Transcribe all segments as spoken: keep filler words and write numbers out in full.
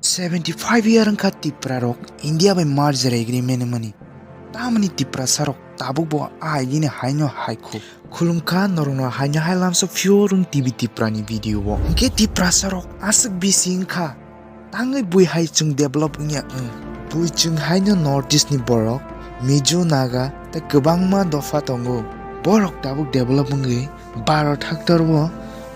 Seventy five year wngkha Tipra rok India bai merger agreement wngmani. Tamni Tiprasa rok tabuk bo a agini haino hai khu. Khulumkha norokno haino hai lamso phio rung T V Tipra ni video o. Hwnkhe Tiprasa rok aswk bisi wngkha. Tangwi bui hai chwng develop wngya wng. Bui chwng haino North East ni borok, Mizo, Naga tei kwbangma dopha tongo. Borok tabuk develop wngwi Bharat haktor o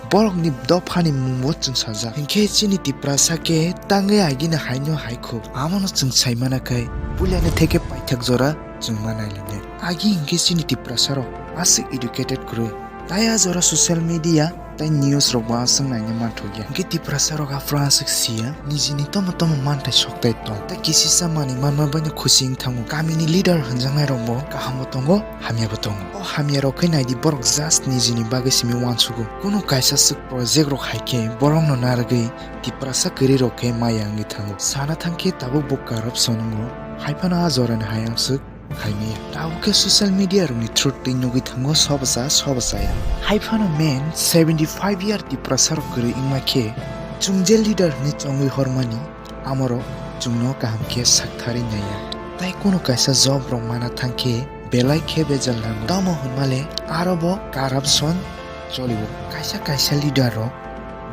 borokni dophani mungbo chwng sajak. Hinkhe chini Tiprasa khe tangwi agini haino hai khu. Amono chwng sai mana khe puilani theke paithak jora chwng ma nai lini. Agi hinkhe chini Tiprasa rok aswk educated kwrwi. Tai a jora social media tai news rok bo aswk naina manthokya. Hinkhe Tiprasa rok aphuru aswk siya, nijini tomo tomo manthai soktai tong. Tai kisisa manwi manma baino khusi wng thango. Kamini leader hwnjaknai rok bo kaham bo tongo, hamya bo tongo. O hamya rok khe naidi borok just nijini bagwi simi uansugo. Kunu kaisa swk project rok hai khe borokno narwgwi Tiprasa kwrwi rok khe maya wngwi thango. Sana thangkhe tabuk bo corruption wngo. Haiphano a jorani hayang swk khaimaya. Tabuk khe social media rokni through twi nugwi thango sobosa sobosa ya. Haiphano men seventy five year Tiprasa rok kwrwi wngma khe chwng je leader hwnwi chongwi hormani amorok chwngno kaham khe saktharwi naiya. Tai kunu kaisa job rok mana thangkhe belai khe bejal nango. Tamo hwnmale aro bo corruption cholio. Kaisa kaisa leader rok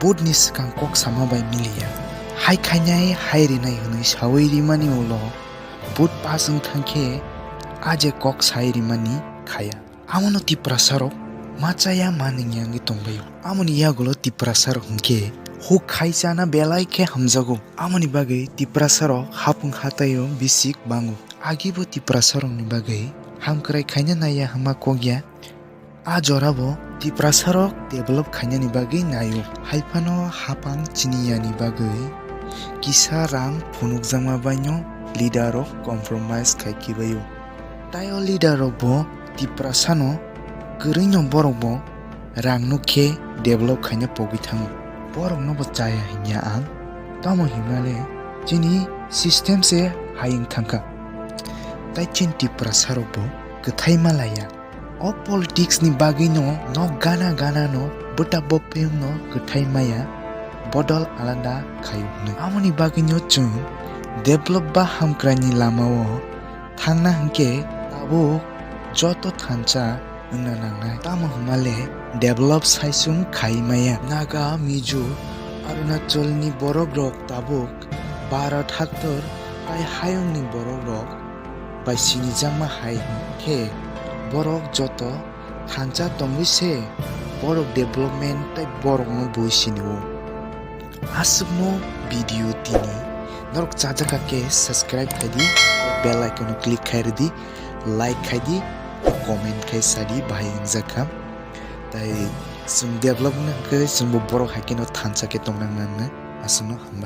vote ni swkang kok sama bai miliya. Hai khainai hai rinai hwnwi sawi rimani ulo vote pass wng thangkhe a je kok sai rimani khaya. Amono Tiprasa rok machaya manwngya wngwi tongbaio. Amoni yagulo Tiprasa rok hinkhe huk khai chana belai khe hamjago. Amoni bagwi Tiprasa rok hapung hataio bisik bango. Agibo Tiprasa rokni bagwi hamkrai khaina naiya hwnma kokya. A jorabo Tiprasa rok develop khainani bagwi naio. Haiphano hapang chiniyani bagwi kisa rang phunukjakma baino leader rok compromise khai kibaio. Tai o leader rok bo Tiprasano kwrwino borok bo rang nuk khe develop khaina pogwi thango. Borokno bo chaya hinya ang. Tamo himnale chini system se hayung thangkha. Tai chini Tiprasa rok bo kwthai malaya. O politics ni bagwi no nok gana gana no bwta bopeyung no kwthai maya bodol alada khayo hwnwi. Amoni bagwi no chwng develop ba hamkrai ni lama o thangna hwnkhe tabuk joto thansa wngna nangnai. Tamo hwnmale develop saichung khai maya. Naga, Mizo, Arunachal ni borok rok tabuk Bharat haktor tai hayung ni borok rok bai sinijakma hai khe borok joto thansa tongwi se borok development tai borokno bui sinio. Aswkno video tini norok chajakha khe subscribe khaidi, bell icon o click khai rwdi, like khaidi, comment khai sadi bahai wngjakha. Tai chwng develop wngna hwnkhe chwngbo borok hai kheno thansa khe tongnang nangnai. Aswkno hambai.